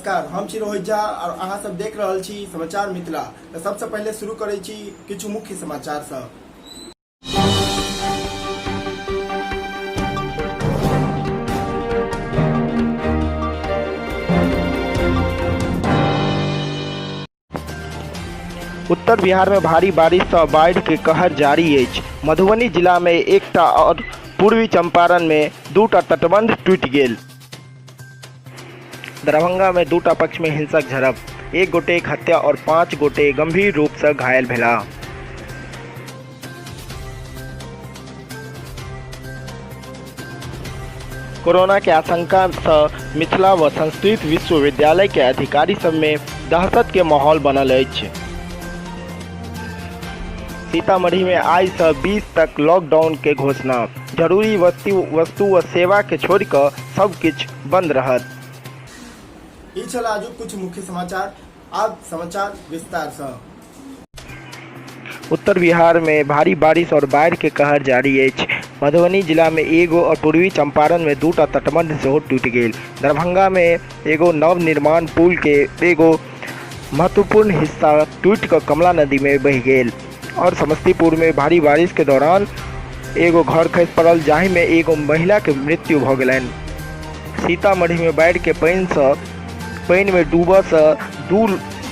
नमस्कार, हम छी रोहित झा और अहाँ सब देख रहल छी समाचार मिथिला। तऽ सबसे पहिले शुरू करै छी किछु मुख्य समाचार सब। उत्तर बिहार में भारी बारिश सँ बाढ़ि के कहर जारी अछि। मधुबनी जिला मे एकटा आओर पूर्वी चंपारण मे दूटा तटबंध टूटि गेल। दरभंगा मे दूटा पक्ष मे हिंसक झड़प, एक गोटेक हत्या आओर पांच गोटे गंभीर रूप सँ घायल भेलाह। कोरोना के आशंका सँ मिथिला व संस्कृत विश्वविद्यालय के अधिकारी सब मे दहशत के माहौल बनल अछि। सीतामढ़ी मे आइ सँ 20 तक लॉकडाउन के घोषणा, जरूरी वस्तु व सेवा के छोड़ि क सब किछु बंद रहत। ई छल आजुक किछु मुख्य समाचार। आब समाचार विस्तार सँ। उत्तर बिहार मे भारी बारिश आओर बाढ़ि के कहर जारी अछि। मधुबनी जिला मे एगो आओर पूर्वी चंपारण मे दूटा तटबंध सेहो टूटि गेल। दरभंगा मे एगो नव निर्माण पुल के एगो महत्वपूर्ण हिस्सा टूटि क कमला नदी मे बहि गेल। आओर समस्तीपुर मे भारी बारिश के दौरान एगो घर खसि पड़ल जाहि मे एगो महिला के मृत्यु भ गेलनि। सीतामढ़ी मे बाढ़ि के पानि स पानि मे डूबय स दू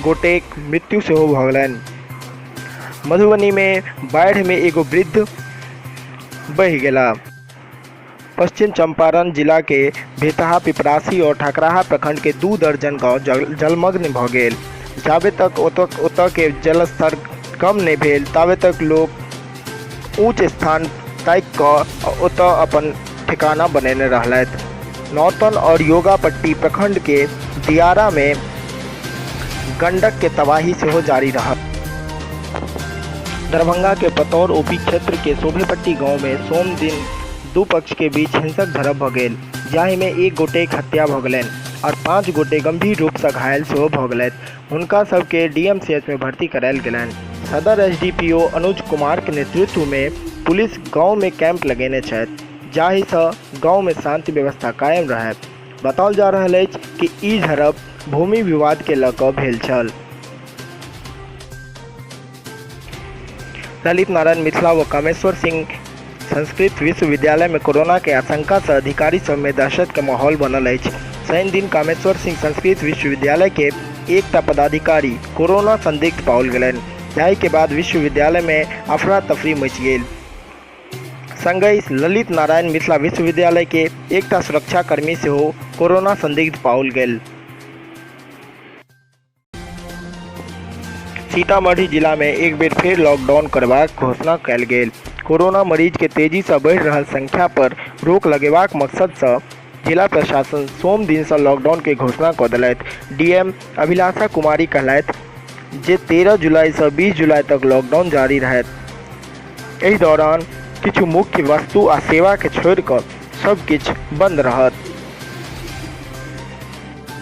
गोटेक मृत्यु सेहो भऽ गेलनि। मधुबनीमे बाढ़िमे एगो वृद्ध बहि गेला। पश्चिम चंपारण जिलाके भितहा, पिपरासी और ठकराहा प्रखंड के 2 दर्जन गांव जलमग्न भऽ गेल। जाबे तक ओतऽ के जलस्तर कम नहि भेल ताबे तक लोक ऊंच स्थान ताकि कऽ ओतऽ अपन ठिकाना बनेने रहलथि। नौतन और योगापट्टी प्रखंड के दियारा मे गंडक के तबाही सेहो जारी रहल। दरभंगा के पतौर ओपी क्षेत्र के शोभेपट्टी गांव मे सोम दिन दू पक्ष के बीच हिंसक झड़प भ गेल, जाहि मे एक गोटेक हत्या भ गेलनि आओर 5 गोटे गंभीर रूप स घायल सेहो भ गेलथि। हुनका सब के डीएमसीएच मे भर्ती करायल गेलनि। सदर एसडीपीओ अनुज कुमार के नेतृत्व मे पुलिस गांव मे कैंप लगेने छथि, जाहि स गांव मे शांति व्यवस्था कायम रहय। बताओल जा रहल अछि कि ई झड़प भूमि विवाद के ल क भेल छल। ललित नारायण मिथिला व कामेश्वर सिंह संस्कृत विश्वविद्यालय मे कोरोना के आशंका स अधिकारी सब मे दहशत के माहौल बनल अछि। शनि दिन कामेश्वर सिंह संस्कृत विश्वविद्यालय के एकटा पदाधिकारी कोरोना संदिग्ध पाओल गेलनि, जाहि के बाद विश्वविद्यालय मे अफरा-तफरी मचि गेल। संगहि ललित नारायण मिथिला विश्वविद्यालय के एकटा सुरक्षाकर्मी सेहो कोरोना संदिग्ध पाओल गेल। सीतामढ़ी जिला मे एक बेर फेर लॉकडाउन करबाक घोषणा कयल गेल। कोरोना मरीज के तेजी स बढ़ि रहल संख्या पर रोक लगेबाक मकसद स जिला प्रशासन सोम दिन स लॉकडाउन के घोषणा क देलथि। डीएम अभिलाषा कुमारी कहलथि जे 13 जुलाई स 20 जुलाई तक लॉकडाउन जारी रहत। एहि दौरान किछु मुख्य वस्तु आ सेवा के छोड़ि क सब किछु बंद रहत।